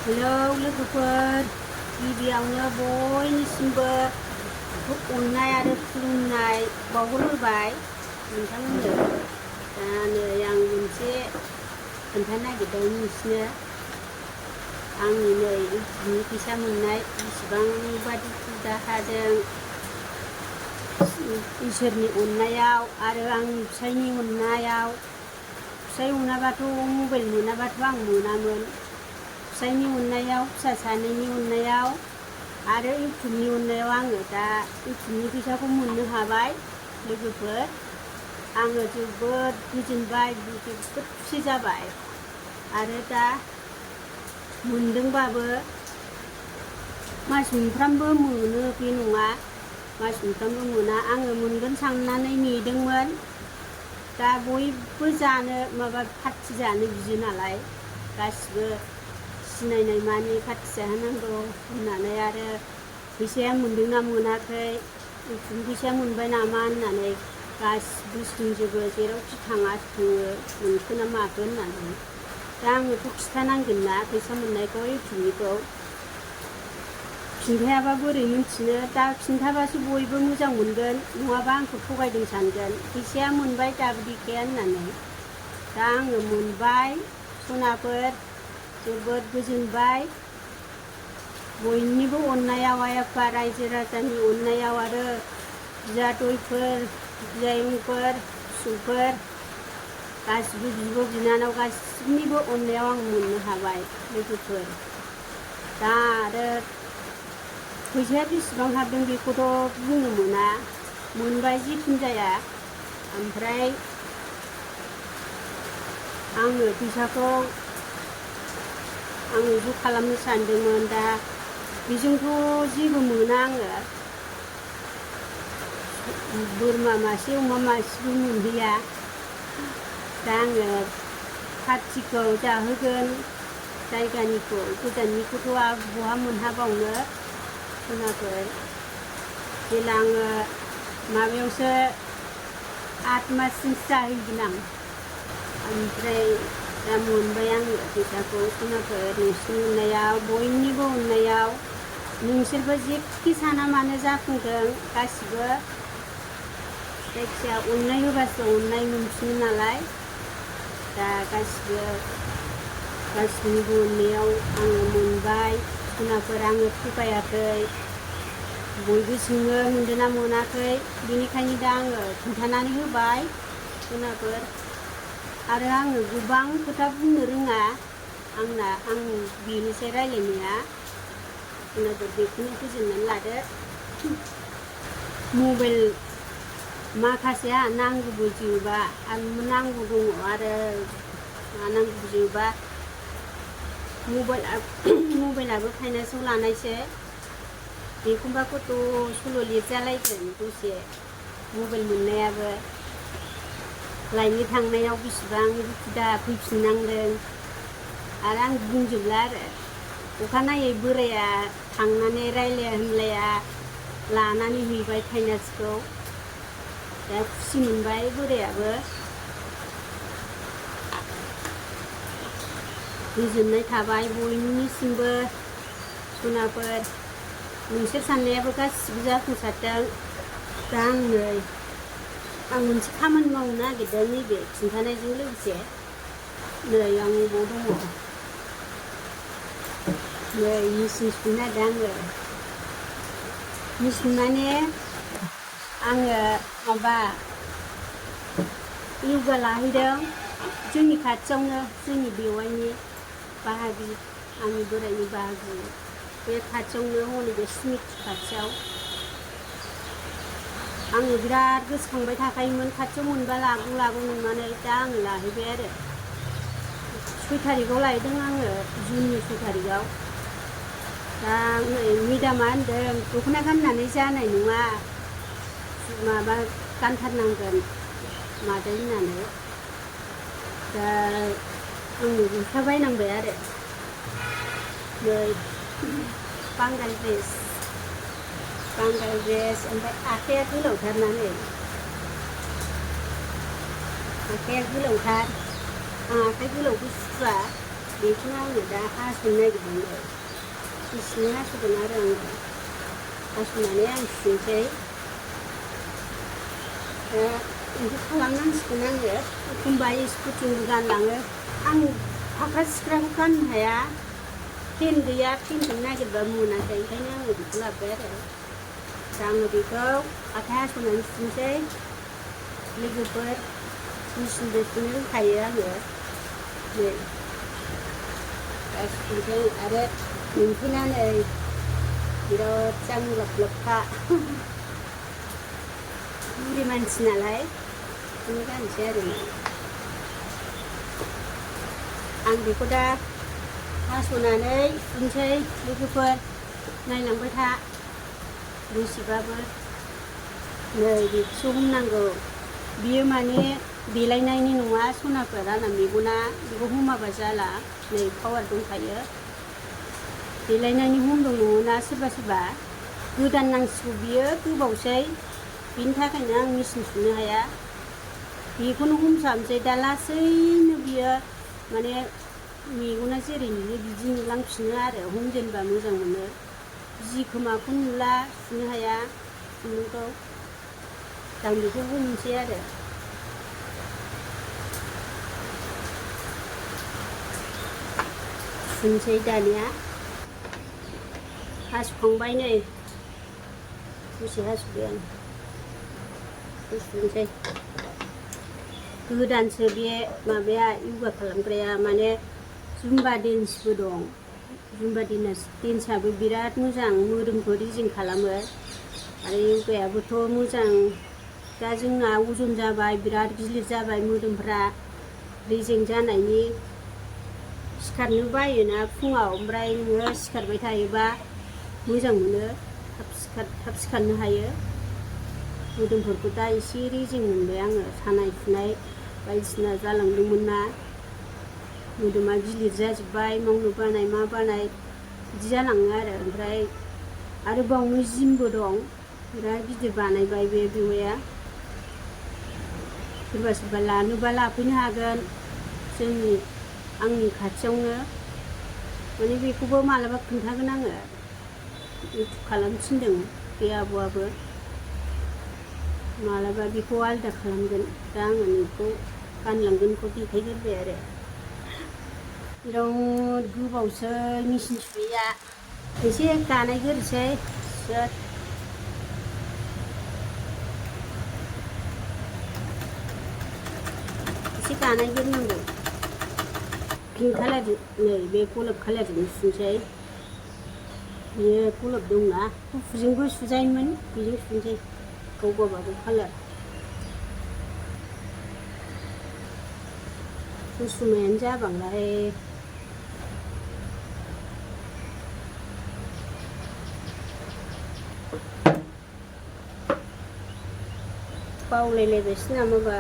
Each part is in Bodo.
हेलौ लोगोफोर, गिबियावनो बयनिसिमबो अननाय आरो खुलुमनाय बावहरग्रोबाय नोंथांमोननो। दा नै आं मोनसे खोन्थानो नागिरदों नोंसिनो। आंनि नै इउटुबनि फैसा मोननाय बेसेबांबा दुखु दाहाजों इसोरनि अननायाव आरो आंनि फिसायनि अननायाव। फिसाय मोनाबाथ' मबाइल मोनाबाथ' आं मोनामोन। फिसायनि अननायाव, फिसा सानैनि अननायाव आरो इउटुबनि अननायाव आङो दा इउटुबनि फैसाखौ मोननो हाबाय। लोगोफोर, आङो जोबोद गोजोनबाय, जोबोद खुसि जाबाय। आरो दा मोनदोंबाबो मास मोनफ्रामबो मोनो बे नङा, मास मोनफ्रामबो मोना। आङो मोनगोन साननानै नेदोंमोन। दा बयबो जानो माबा पार्टि जानो बियो नालाय, गासिबो सिनायनाय मानि पार्टि जाहोनांगौ होननानै, आरो फैसाया मोनदोंना मोनाखै, इउटुबनि फैसाया मोनबाय नामा होननानै गासिबो सोंजोबो, जेरावखि थाङा सोङो मोनखो ना माखो होननानै। दा आङोथ' खिन्थानांगोन ना फैसा मोननायखौ, इउटुबनिखौ। खिन्थायाबा बोरै मिन्थिनो, दा खिन्थाबासो बयबो मोजां मोनगोन, नङाबा आंखौ थगायदों सानगोन, फैसाया मोनबाय दाबो देखाया होननानै। दा आङो मोनबाय सनाफोर, जोबोद गोजोनबाय। बयनिबो अननायाव, आइ आफा रायजो राजानि अननायाव आरो बियादैफोर, बियायंफोर, फिसौफोर, गासिबो बिब' बिनानाव गासिबनिबो अननायाव आं मोननो हाबाय लोगोफोर। दा आरो फैसाया बेसेबां हाबदों बेखौथ' बुंनो मोना, मोनबाय जिखुनु जाया। ओमफ्राय आङो फैसाखौ आङो ज' खालामनो सानदोंमोन। दा बेजोंथ' जेबो मोना आङो, बोरमा मासे अमा मासेबो मोनहैया। दा आङो पार्टिखौ जाहोगोन, जायगानिखौ, गोजाननिखौथ' बहा मोनहाबावनो सनाफोर। जेला आङो माबायावसो 8 माससिमसो जाहैगोन आं। ओमफ्राय दा मोनबाय आङो फैसाखौ सनाफोर, नोंसिनि अननायाव, बयनिबो अननायाव। नोंसोरबो जेखि साना मानो जाफुंथों गासिबो। जायखिया अननाय होबासो अननाय मोनफिनो नालाय। दा गासिनिबो अननायाव आङो मोनबाय सनाफोर, आङो थगायाखै। बयबो सोङो मोनदोंना मोनाखै, बेनिखायनो दा आङो खोन्थानानै होबाय सनाफोर। आरो आङो गोबां खोथा बुंनो रोङा, आं बेनोसै रायलायनाया। सनाफोर, बेखौनो गोजोननानै लादो। मबाइल माखासेया नांगौबो जोबा, आरो नांगौ दङ, आरो नांगौ जोबा। मबाइलाबो फाइनान्सआव लानायसो, एखमबा गथ' सल' लिरजालायगोन दसे। मबाइल मोननायाबो लायनो थांनायाव बेसेबां दुखु दाहा फैफिननांदों, आरो आं बुंजोबला आरो। अखानायै बोराया थांनानै रायलाया होनलाया लानानै हैबाय फाइनान्सखौ। दा खुसि मोनबाय बोरायाबो। गोजोननाय थाबाय बयनिसिमबो सनाफोर, नोंसोर साननायाबो गासिबो जाफुंसारदों। दा आं मोनसे खामानि मावनो नागिरदों, नैबे खिन्थानायजों लोगोसे। नै आं बबाव दङ, नै मेचिन सुनो नागिरदों आङो। मेचिन माने आङो माबा यगा लाहैदों जोंनि खाथियावनो, जोंनि बेवाइनि बाहागि, आंनि बोरायनि बाहागि, बे खाथियावनो हनै बे स्मिथि खाथियाव। आङो बिराद गोसोखांबाय थाखायोमोन, खाथियाव मोनबा लागौ नंनानै। दा आङो लाहैबाय आरो। 6 थारिखआव लाहैदों आङो, जुननि 6 थारिखआव। दा नै मेदामा होनदों दख'ना गाननानै जानाय नङा, माबा गानथारनांगोन मादै होननानै। दा आंनो गस्ला बायनांबाय आरो। नै बांगाल ड्रेस, ओमफ्राय आखाइया गोलावथारना, नै आखाइया गोलावथार। आं आखाइ गोलावखौ सुखुवा, बेखौनो आङो दा हास'नो नागिरदों बिसिनि हास'गोन आरो आङो हास'नानै आं सुनोसै दा बेखौ खालामनांसिगोन आङो एखमबा स्कुटिंबो गानलाङो आं फाख्रा सिख्राखौ गाननो हाया फेन गैया फेनखौनो नागिरबा मोनाखै ओंखायनो आङो बेखौ लाबोबाय आरो दा आङो बेखौ आखाइ हास'नानै सुनोसै लोगोफोर मेचिनबो सुनो रोंखायो आङो नै दा सुनोसै आरो लंपेन्टआ नै बिराद जांलाब लाबखा बुरि मानसि नालाय बेखौनो गानसै आरो आं बेखौ दा हास'नानै सुनोसै लोगोफोर नायलांबाय था दसेबाबो नै बेखौसो हमनांगौ बियो माने देलायनायनि नङा सनाफोर आंना मेगना बेखौ हमाबा जाला नै पावार दंखायो देलायनायनि हमदों नङोना सोरबा सोरबा गोदान नांसिगौ बियो गोबावसै बेनि थाखायनो आं मेचिन सुनो हाया बेखौनो हमसाबनोसै दा लासैनो बियो माने मेगना जेरै नुयो बिदि नुलांफिनो आरो हमजेनबा मोजां मोनो जि खोमाखौ नुला सुनो हाया खुन्दुंखौ दा आं बेखौ हमनोसै आरो सुनोसै दानिया हास'खांबाय नै दसे हास'बाय आं सुनोसै गोदानसो बे माबाया यगा खालामग्राया माने जुम्बा डेन्सबो दं जुम्बा डेन्सआबो बिराद मोजां मोदोमखौ रेजें खालामो आरो यगायाबोथ' मोजां दा जोंना अजन जाबाय बिराद गिलिर जाबाय मोदोमफ्रा रेजें जानायनि सिखारनो बायोना फुङाव ओमफ्राय नोङो सिखारबाय थायोबा मोजां मोनो थाब सिखारनो हायो मोदोमफोरखौ दा एसे रेजें मोनबाय आङो सानाय सुनाय बायदिसिना जालांदोंमोन ना मोदोमा गिलिर जाजोब्बाय मावनो बानाय मा बानाय बिदि जालाङो आरो ओमफ्राय आरो बावनो जिमबो दं बिराद गिदिर बानायबाय बे बेवाइया सोरबा सोरबा लानोबा लाफैनो हागोन आंनि खाथियावनो माने बेखौबो मालाबा खोन्थागोन आङो इउटुब खालामफिनदों बे आब'आबो मालाबा बेखौ आलदा खालामगोन दा आङो नोंखौ गानलांगोनखौ देखायग्रोबाय आरो बिराद गोबावसै मेचिन सुनाया एसे गानायग्रोसै एसे गानायग्रोनांगौ पिंक कालार नै बे गलाब कालारजों सुनोसै बेयो गलाब दंना गुफुरजोंबो सुजायोमोन बेजों सुनोसै गाव गावबागाव कालार कुसुमायानो जाबांलाय बावलायलायबायसो नामाबा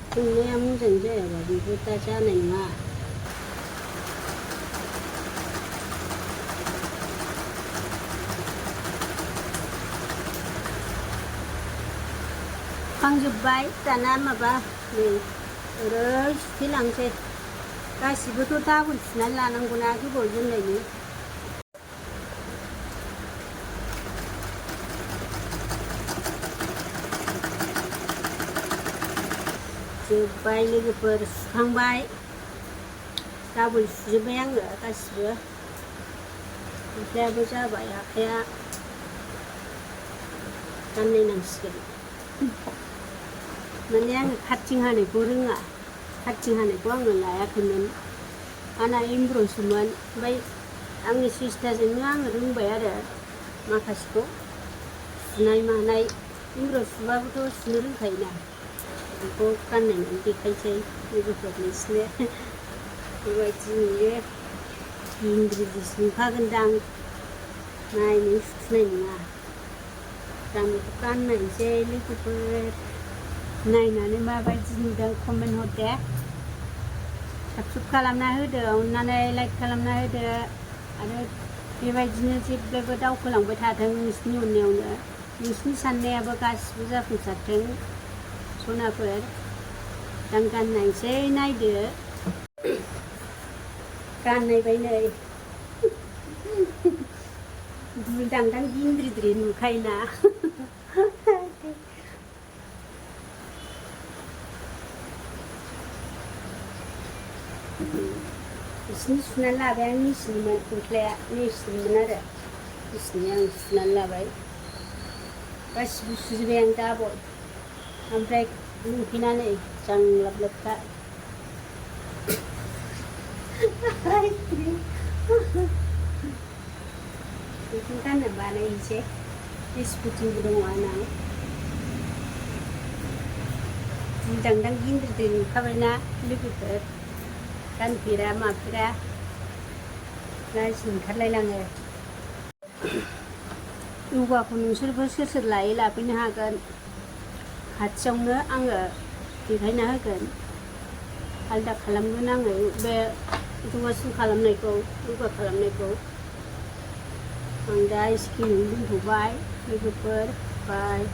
संनाया मोजां जायाबा बेबो दा जानाय नङा खांजोब्बाय दाना माबा नै ओरै सुथेलांसै गासिबोथ' डाबल सुनानै लानांगौना गोबाव दोननायनि जोब्बाय लोगोफोर सुखांबाय डाबल सुजोब्बाय आङो गासिबो आखायाबो जाबाय आखाया गाननायनांसिगोन माने आङो काटिं हानायखौ रोङा काटिं हानायखौ आङो लायाखैमोन आंना एमब्र'सोमोन ओमफ्राय आंनि सिस्टारजोंनो आङो रोंबाय आरो माखासेखौ सुनाय मानाय एमब्र' सुबाबोथ' सुनो रोंखायोना बेखौ गाननायनानै देखायसै लोगोफोर नोंसोरनो बेबायदि नुयो इंग्रिजिस नुखागोनदां नायनो सुखुनाय नङा आं बेखौ गाननायसै लोगोफोर नायनानै माबायदि नुदों कमेन्ट हरदे साबस्क्राइब खालामना होदो अननानै लाइक खालामना होदो आरो बेबायदिनो जेब्लायबो दावखोलांबाय थाथों नोंसिनि अननायावनो नोंसिनि साननायाबो गासिबो जाफुंसारथों सनाफोर आं गाननायसै नायदो गाननायबाय नै दुलदांदां गिन्द्रिद्रि नुखायोना बिसिनि सुनानै लाबाय आं मेसिनमोन गस्लाया मेसिनमोन आरो मेसिननि आं सुनानै लाबाय गासिबो सुजोबबाय आं डाबल ओमफ्राय लंपेन्टआ जांलाब लोबखा बेखौ गाननो बानायनोसै स्पुटिंबो दङ आंनाव दुलदांदां गिन्द्रिद्रि नुखाबायना लोगोफोर गानफेरा माफेरा लाजि ओंखारलायलाङो यगाखौ नोंसोरबो सोर सोर लायो लाफैनो हागोन खाथियावनो आङो देखायना होगोन आलदा खालामगोन आङो बे यगासन खालामनायखौ यगा खालामनायखौ आं दा स्किन दोनथ'बाय लोगोफोर बाय